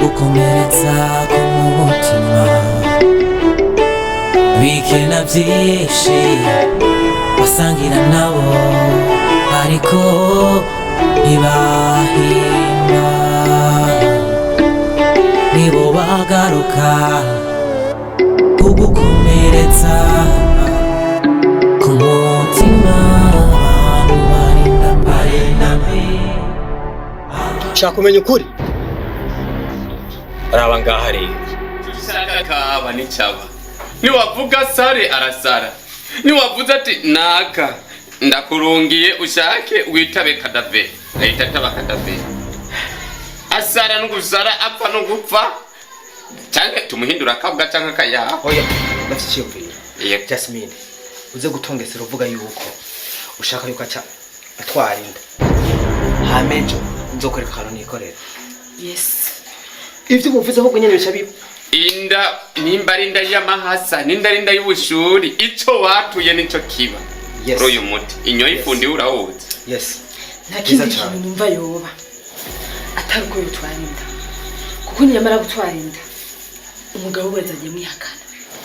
Gukomeretsa ku mutima bikena byinshi basangira nabo, ariko ntibahimba, nibo bagaruka kugukomeretsa ku mutima. Abantu barinda barinda. Ushaka kumenya ukuri? Raba ngaha rero. Ushaka kaba nicaba, niwavuga sare arasara, niwavuze ati naka ndakurungiye ushake witabe kadave, ahita ataba kadave, asara n'ugusara, apfa no gupfa, canke tumuhindura akabwa canke akayaha. Oya, ndafite icyiyumviro. Yego. Jasmine, uze gutongesera uvuga yuko ushaka yuko aca atwara inda, hama ejo nzokwereka akantu nikorera. Yes. Ivyo muvuze ahubwo nyene bica biba. Inda nimba ari inda y'amahasa, ninda ari inda y'ubushuri, ico watuye nico kiba. Yes. Kuri uyu muti inyo y'ifundi urawuzi. Yes. Nta kindi Byiza cane. kintu numva yoba atari uko yotwara inda, kuko niyamara gutwara inda umugabo we azajya amwihakana.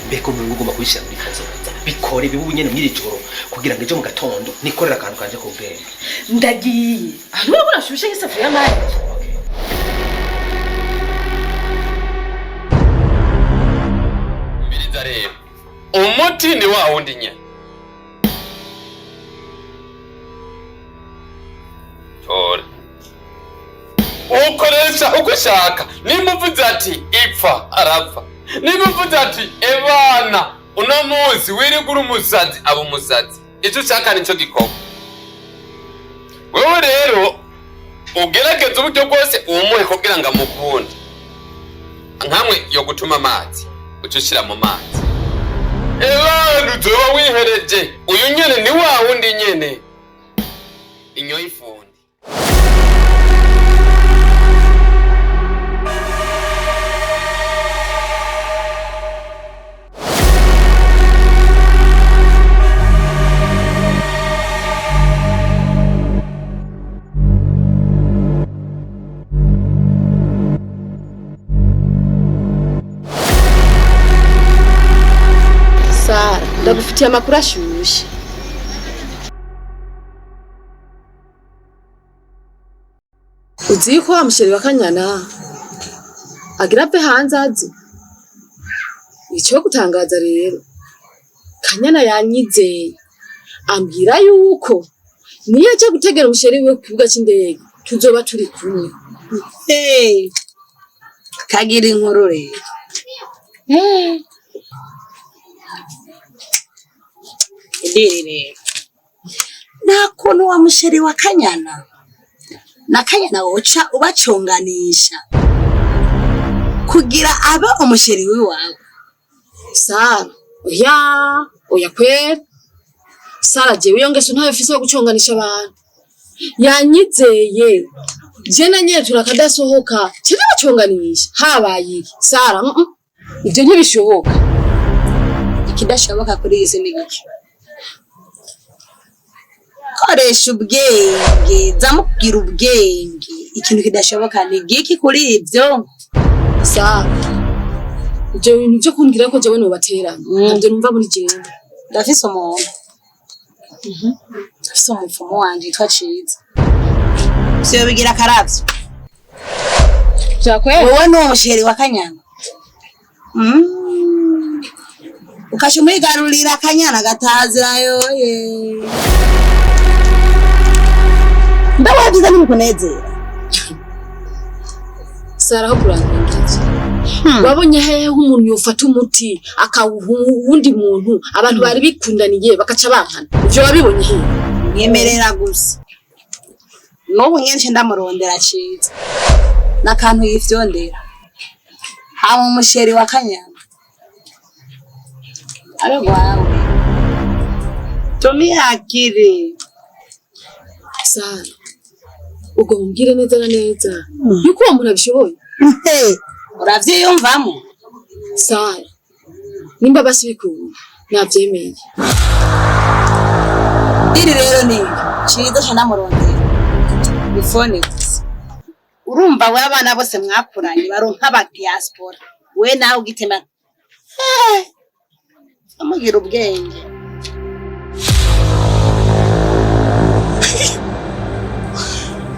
Mbega umuntu ugomba kubishyira muri kazoza, bikore bibe ubu nyene mw'iri joro kugira ngo ejo mu gatondo nikorere akantu kanje k'ubwenge. Ndagiye ahantu urabona ashushe nk'isafuriya y'amazi. Mbiriza rero, umuti ni wa wundi nyene. Tora, ukoresha uko ushaka. Nimba uvuze ati ipfa, arapfa. Nimba uvuze ati ebana uno munsi wirirwa uri umusazi, aba umusazi. Icyo ushaka nicyo gikorwa. Wewe rero ugerageza uburyo bwose uwumuhe kugira ngo amukunde, nkamwe yo gutuma amazi uca ushyira mu mazi. Ebana uzoba wihereje, uyu nyene ni wa wundi nyene inyo y'ifundi. Sara, ndagufitiye amakuru ashushe. Uzi ko wa musheri wa Kanyana agira ave hanze azi icyo gutangaza? Rero Kanyana yanyizeye, ambwira yuko niyo aja gutegera umusheri wiwe ku kibuga c'indege tuzoba turi kumwe. Hey, kagira inkuru rero. Idiri rero. Nta kuntu wa musheri wa Kanyana na Kanyana woca ubacunganisha kugira abe umusheri wiwawe. Sara, oya, oya kwera. Sara, jewe iyo ngeso ntayo mfise yo guconganisha abantu. Yanyizeye. Je na nyene turakadasohoka. Turabaconganisha. Habaye iki? Sara, Ivyo ntibishoboka. Ikidashoboka kuri iyi si ni gike. Koresha ubwenge, zamubwira ubwenge. Ikintu kidashoboka ni giki kuri ibyo? Sara, ivyo bintu vyo kumbwira ko jewe nobateranya. Ntavyo numva muri jewe. Ndafise umuntu, ndafise umupfumu wanje yitwa Ciza, vyo bigira akaravyo. Vyakwera? Wowe ni umusheri wa Kanyana. Ukaca umwigarurira, Kanyana gatazira yoye. Ndabona vyiza ntibikunezera. Sara, aho kurangirije. Wabonye hehe umuntu yofata umuti akawuha uwundi muntu, abantu bari bikundaniye bakaca bankana? Ivyo wabibonye hehe? Mwemerera gusa. N'ubu nyinshi ndamurondera Ciza n'akantu yifyondera, hama umusheri wa Kanyana abe gwawe, tumihakire. Sara, ubwo mumbwire neza na neza yuko uwo muntu abishoboye. Hey, uravyiyumvamo? Sara, nimba basi bikunda navyemeye. Iri rero ni Ciza, ca ndamurondera ifone gusa. Urumva we abana bose mwakuranye baronka aba diaspora, we nawe ugitema. Amugira ubwenge.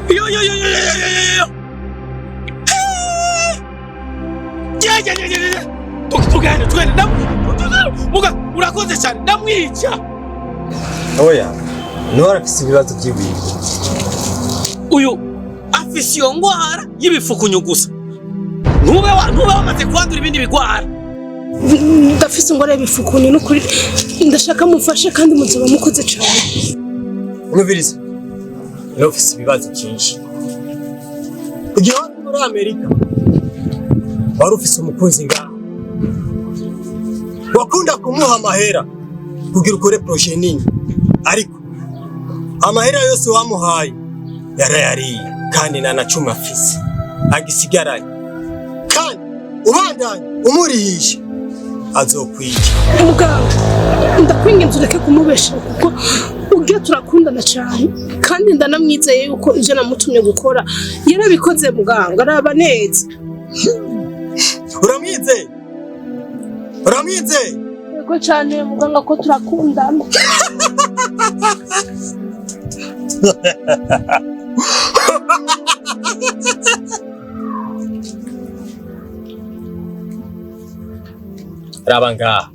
Yo yo yo yo yo yo yo yo. Yeah yeah yeah yeah yeah. Tugende tugende muga urakoze cyane ndamwica. Oya, niwe arafise ibibazo by'ibintu. Uyu afise iyo ngwara y'ibifukunyu gusa. Ntube wamaze kwandura ibindi bigwara. Ndafise ingwara y'ibifukuni n'ukuri ndashaka mumfashe kandi muzoba mukoze cane. Mwumviriza, niwe ufise ibibazo byinshi. Igihe wari muri Amerika wari ufise umukunzi ngaho wakunda kumuha amahera kugira ukore projet nini, ariko amahera yose wamuhaye yarayariye kandi nta na cumi afise agisigaranye, kandi ubandanye umurihisha azokwica. Muganga, ndakwinginze ureke kumubesha kuko ubwe turakundana cyane kandi ndanamwizeye yuko ivyo namutumye gukora yarabikoze. Muganga, araba neza. Uramwizeye? Uramwizeye? Yego cyane muganga, ko turakundana. Raba ngaha.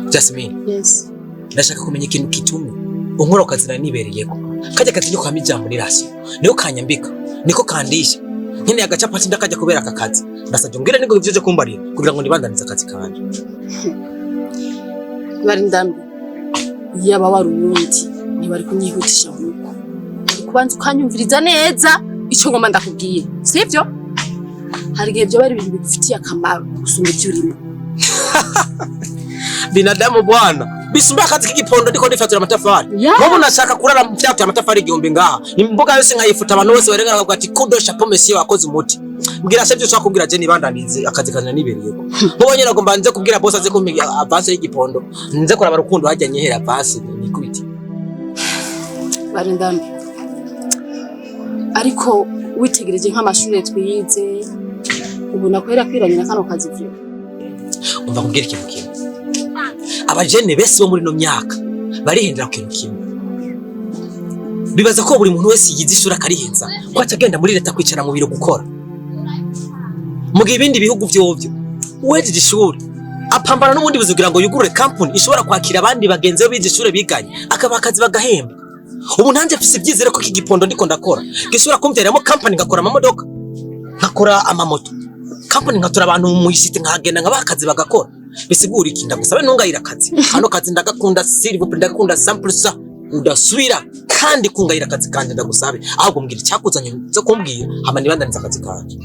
Jasmine, Yes. ndashaka kumenya ikintu kitumye unkora ukazina nibereyeko. Kajya kazi niko kama ijambo ni rasiyo, niko kanyambika, niko kandisha. Nkeneye agacapati ndakajya kubera aka kazi. Ndasabye umbwire niko ivyo uje kumbarira kugira ngo nibandanize akazi kanje. Bari ndambi yaba wari uwundi ntibari kunyihutisha nkuko kubanza ukanyumviriza neza ico ngoma ndakubwira, sivyo? Hari igihe vyoba ari ibintu bigufitiye akamaro gusumba ivyo urimo. Binadamu bwana, bisumba akazi k'igipondo ndiko ndifatura amatafari. Yeah. Mubu nashaka kurara mfyatura amatafari 1000 ngaha. Imboga yose nkayifuta abantu bose barengana bakavuga ati kudo chapeau monsieur wakoze umuti. Mbwira chef ushaka kubwira je nibandanize akazi kanje nibereyeko. Mubo nyine agomba nze kubwira boss aze kumpa avance y'igipondo. Nze kuraba rukundo hajya nyihera avance nikubiti. Bari ndambi, ariko witegereje nk'amashure twize ubona kwera kwiranye na kano kazi vyo. Umva kubwira ikintu kimwe. Abajene bese bo muri no myaka barihendera ku kintu kimwe. Bibaza ko buri muntu wese yize ishuri akarihenza ko aca agenda muri leta kwicara mu biro gukora. Mu gihe ibindi bihugu vyovyo uwejeje ishuri apambana n'ubundi buzi kugira ngo yugurure company ishobora kwakira abandi bagenzi be bize ishuri biganye, akabaha akazi bagahemba. Ubu nanjye mfise ivyizere ko iki gipondo ndiko ndakora gishobora kumvyariramo company, ngakora amamodoka, nkakora amamoto, company nkatora abantu mu isite nkahagenda nkabaha akazi bagakora. Bisigura iki? Ndagusabe ntungayira akazi kano kazi ndagakunda, s'il vous plaît, ndagakunda 100%. Udasubira kandi kungayira akazi kanje, ndagusabe. Ahubwo mbwira icyakuzanye zo kumbwira hama nibandaniza akazi kanje.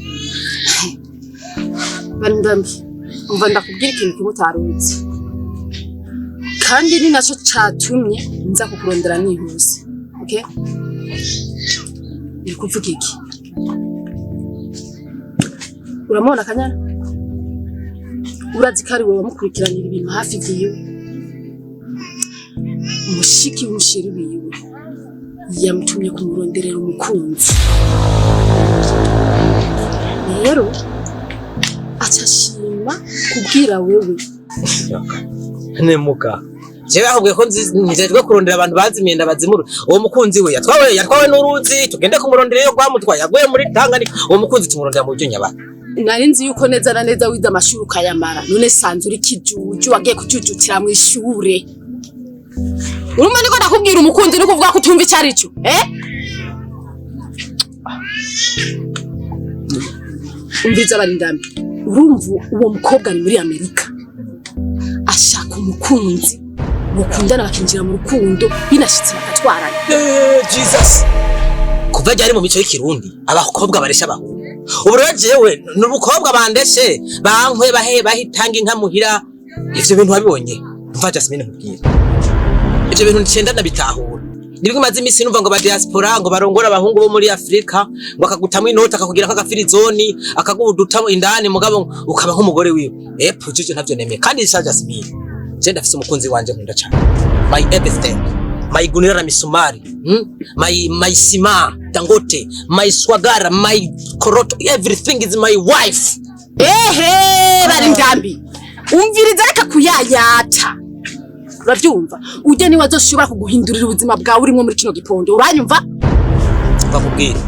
Bari ndambi, umva ndakubwira ikintu kimwe utaruzi kandi ni naco catumye nza kukurondera nihuse. Okay, uri kuvuga iki? Uramubona Kanyana? Urazi ko ari wowe wamukurikiranira ibintu hafi vyiwe. Mushiki w'umusheri wiwe yamutumye kumuronderera umukunzi. Rero aca ashima kubwira wewe. Nemuka jewe ahubwo ko njejwe kurondera abantu bazimiye ndabazimura. Uwo mukunzi we yatwawe n'uruzi, tugende kumurondera iyo rwamutwaye, yaguye muri Tanganyika. Uwo mukunzi tumurondera mu buryo nyabaka. Nari nzi yuko neza na neza wize amashuri ukayamara, none sanze uri kijuju, wagiye kujujutira mu ishure. Urumva niko ndakubwira umukunzi ni kuvuga ko utumva icyo ari cyo, eh? Umviza Barindambi, urumva uwo mukobwa ari muri Amerika ashaka umukunzi mukundana, bakinjira mu rukundo, binashitse bakatwarana. Jesus, kuva ryari mu mico y'ikirundi abakobwa baresha abahungu? Ubu rero jewe ni umukobwa bandeshe bankwe bahe bahitanga inka muhira. Ivyo bintu wabibonye? Mva Jasmine, nkubwire, ivyo bintu ncenda ndabitahura. Nibwo maze iminsi numva ngo ba diaspora ngo barongora abahungu bo muri Afrika, ngo akagutamwo inoti, akakugira nk'agafirizoni, akaguha udutamo indani, mugabo ukaba nk'umugore wiwe. Epo jeje ntavyo nemeye. Kandi sha Jasmine, je ndafise umukunzi wanje nkunda cane, my everything, my gunira na misumari, My sima Dangote, my swagara, my koroto, everything is my wife. Ehe, Barindambi, umviriza, reka kuyayata. Urabyumva, ujya niwe azoshobora kuguhindurira ubuzima bwawe urimo muri kino gipondo, uranyumva? Bakubwira,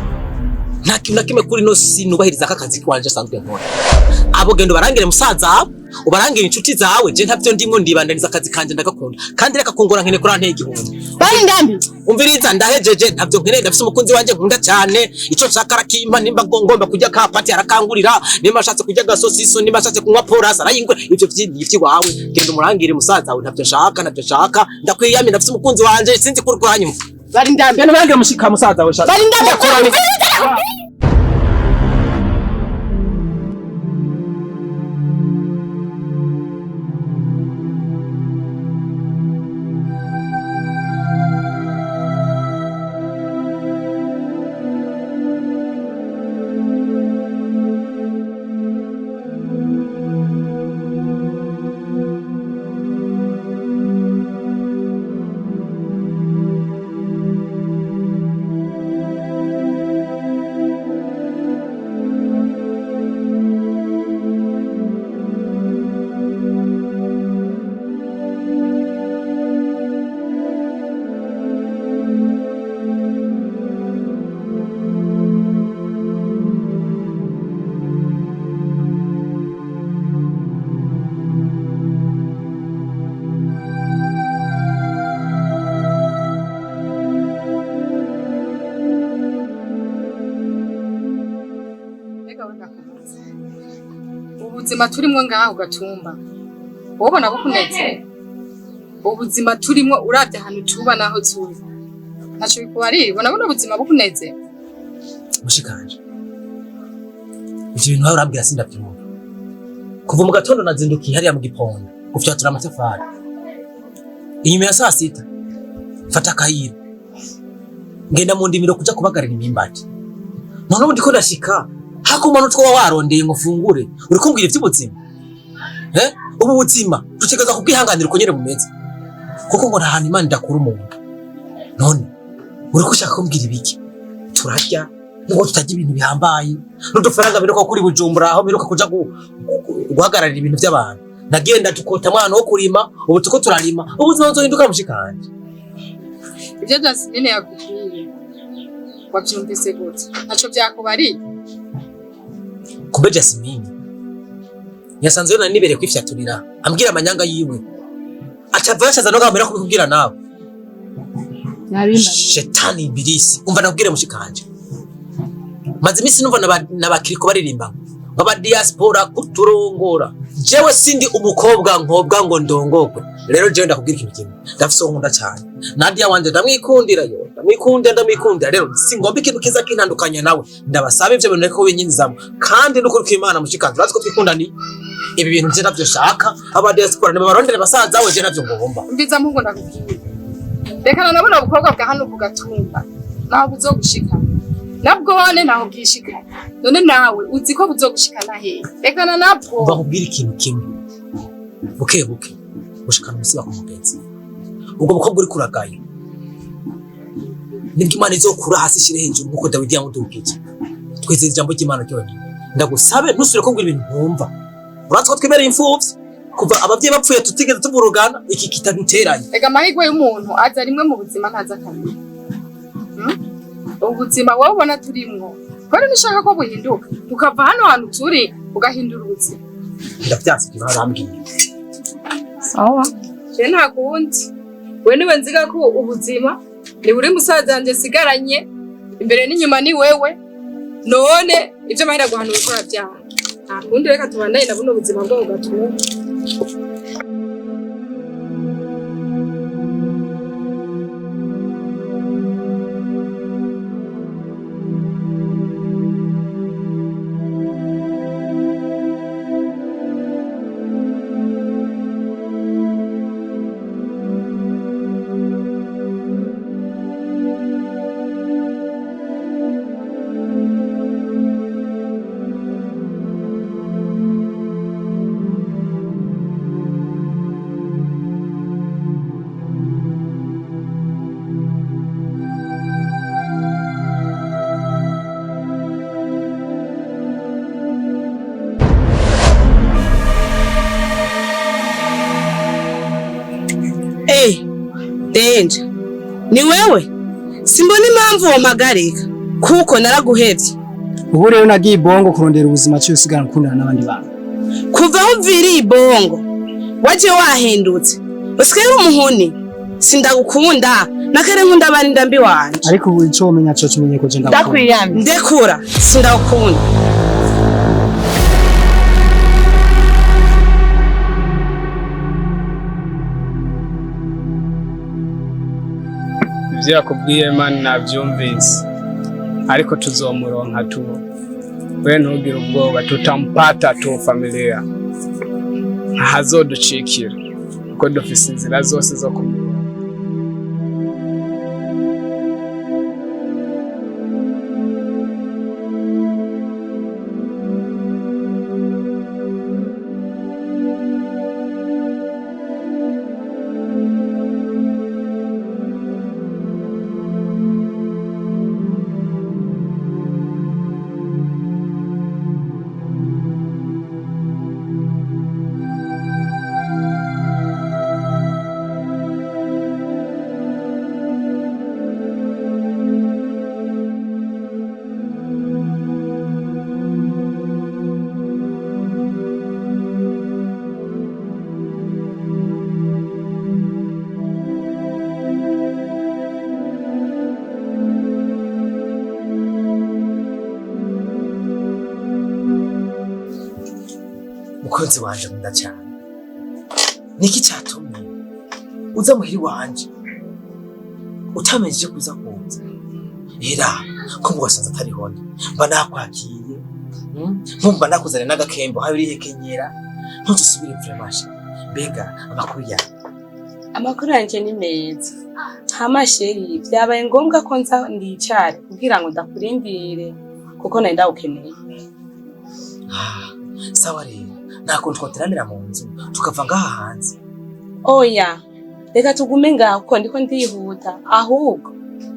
nta kintu na kimwe kuri no si nubahiriza aka kazi kwanje asanzwe nkora. Abo genda ubarangire musaza wawe, ubarangire inshuti zawe, je ntavyo ndimwo, ndibandaniza akazi kanje ndagakunda. Kandi reka kungora, nkene kuri anteye igihumbi. Barindambi. Umviriza, ndahejeje, ntavyo nkeneye. Ndafise umukunzi wanje nkunda cyane, ico nshaka arakimpa. Nimba ngomba kurya kapati arakangurira, nimba ashatse kurya agasosiso, nimba ashatse kunywa porasi arayingura. Ivyo vy'iwawe, genda umurangire musaza wawe, ntavyo nshaka, ntavyo nshaka, ndakwiyamye, ndafise umukunzi wanje. Sinzi kuri kuranyumva. Barindambi. Genda ubarangire mushika musaza wawe sha. Barindambi. Mbega we Gakamuzi, ubuzima turimwo ngaho gatumba wobona bukuneze? Ubuzima turimwo, uravye ahantu tuba naho turi, ntaco bikubariye? Ubona buno buzima bukuneze? Mushikanje, ivyo bintu wawe urambwira sindavyumva. Kuva mu gatondo nazindukiye hariya mu giponda gufyatura amatafari, inyuma ya saa sita mfata akayira ngenda mu ndimiro kuja kubagarira imimbati. None ubu ndiko ndashika hakumana utwo warondeye ngo mfungure, uri kumbwira ivy'ubuzima? Eh, ubu buzima dutegerezwa kubwihanganira uko nyene bumeze, kuko ngo nta hantu Imana idakura umuntu. None uriko ushaka kumbwira ibiki? Turarya nubwo tutarya ibintu bihambaye, n'udufaranga biruka kuri Bujumbura aho biruka kuja guhagararira ibintu by'abantu. Nagenda tukota mwana wo kurima, ubu tuko turarima, ubuzima buzohinduka mushikanje. Ivyo Jasmine yakubwiye wavyumvise gute? Ntaco vyakubariye? Kumbe Jasmine yasanze yo nanibereye kwifyaturira, ambwira amanyanga yiwe, acava yashaza no gahomera kubikubwira nawe. Shetani ibilisi! Umva nakubwire mushikanje, maze iminsi numva n'abakiriko baririmba ngo aba diaspora kuturongora. Jewe sindi umukobwa nkobwa ngo ndongogwe. Rero jewe ndakubwira ikintu kimwe, ndafise uwo nkunda cyane, Nadia wanje, ndamwikundira yo, ndamwikundira, ndamwikundira. Rero singomba ikintu kiza kintandukanya nawe. Ndabasaba ivyo bintu reko binyinzamo. Kandi n'ukuri kw'Imana mushikanje, urazi ko twikundani. Ibi bintu nje navyo shaka, aba diaspora nibabarondere basaza we, je navyo ngomba. Umviza muhungu, ndakubwiye, rekana na buno bukobwa bwa hano ku gatumba, naho buzogushika nabwone, ntaho bwishika. None nawe uzi ko buzogushikana hehe? Rekana nabwo. Umva nkubwire ikintu kimwe, buke buke gushikana umusiba ku mugenzi. Ubwo mukobwa uri kuragaye nibwo Imana izokura hasi ishire hejuru nkuko Dawidi yamudugije. Twizeye ijambo ry'Imana ryonyine. Ndagusabe ntusubire kumbwira ibintu ntumva. Uratse ko twemereye imfuvyi kuva abavyeyi bapfuye tutigeze tuvurugana, iki kitaduteranya. Ega amahirwe y'umuntu aza rimwe mu buzima, ntaza kabiri. Ubuzima wowe ubona turimwo, kubera ntushaka ko buhinduka, tukava hano hantu turi ugahindura ubuzima. Ndavyanse ibyo barambwiye. Sawa, je nta kundi, we niwe nziga ko ubuzima ni buri musaza wanje sigaranye imbere n'inyuma ni wewe. None ibyo mahera guhanura ukora byaha, nta kundi, reka tubandanye na buno buzima bwo gatumba. Hey, Denja, ni wewe? Simbona impamvu wampagarika kuko naraguhevye. Ubu rero nagiye ibongo kurondera ubuzima, cyo usigara nkundana n'abandi bantu. Kuva aho uviriye ibongo waje wahindutse, usigaye uri umuhuni. Sindagukunda nakare, nkunda abandi mbi wanje. Ariko ubu ico womenya cyo kimenye ko je ndagukunda. Ndekura, sindagukunda. Ibyo yakubwiye mani nabyumvise, ariko tuzomuronka tu, we ntugire ubwoba, tutampata tu familia, ntahazoducikira kuko dufise inzira zose zo kumuronka. Mukunzi wanje nkunda cyane, niki cyatumye uza muhiri wanje utamenyeje kuza kuza? Hera ko ngo wasanze atariho mba nakwakiye, nkumva nakuzaniye n'agakembo aho urihekenyera ntuzusubire vraiment. Mbega amakuru yawe? Amakuru yanje ni meza. Hama chéri, byabaye ngombwa ko nza ndicare kugira ngo ndakurindire kuko nari ndawukeneye. Ah, sawa rero, nta kuntu twateranira mu nzu tukava ngaha hanze? Oya, reka tugume ngaho kuko ndiko ndihuta. Ahubwo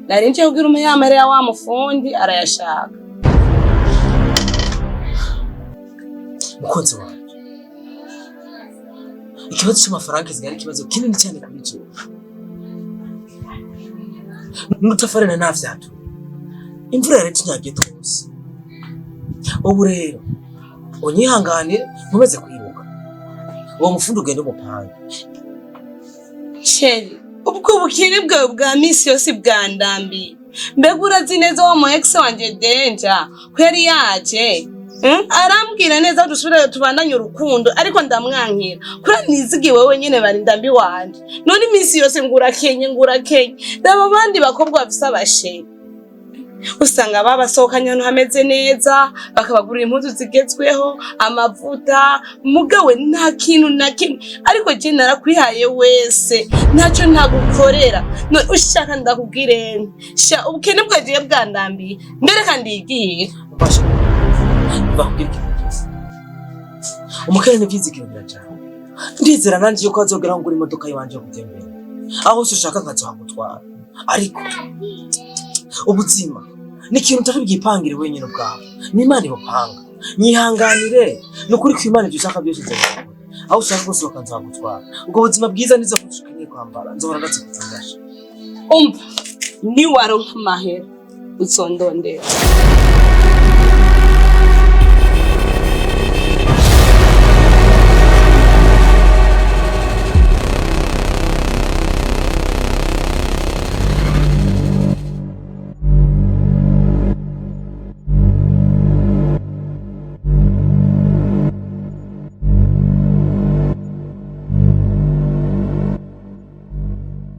nari nje kugira umpe ya mahera ya wa mufundi, arayashaka. Mukunzi wanje, ikibazo cy'amafaranga kisigara ari ikibazo kinini cyane kuri jewe. N'udutafari na navyatu, imvura yari tunyagiye twose. Ubu rero unyihanganire nkomeze kwibuka uwo mufundi, ugende umupange. Chéri, ubwo bukene bwawe bwa misi yose bwandambiye. Mbega urazi neza wa mu ex wanje Denja ko yari yaje, Arambwira neza ko dusubire tubandanye urukundo, ariko ndamwankira kubera nizigiye wewe nyene bari ndambi wanje. None iminsi yose ngurakenye, ngurakenye. Raba abandi bakobwa bafise abachéri, usanga babasohokanye ahantu hameze neza, bakabagurira impuzu zigezweho, amavuta, mugawe nta kintu na kimwe. Ariko je narakwihaye wese, ntacyo ntagukorera. None ushaka ndakubwire sha, ubukene bwagiye bwandambiye mbere kandi yigiye. Ubasha bakubwira ikintu cyiza, umukene n'ivyizigiro birajana. Ndizera nanje yuko azogera ngo imodoka yiwanje yo gutembera. Aho hose ushaka nkazohagutwara. Ariko ubuzima ni ikintu utari bwipangire wenyine ubwawe, ni Imana ibupanga. Nyihanganire, ni ukuri ko Imana ibyo ushaka byose izabikora. Aho ushaka gusohoka nzagutwara. Ubwo buzima bwiza nizo ukeneye kwambara, nzohora ndazikuzangasha. Umva, niwaronka amahera uzondondera.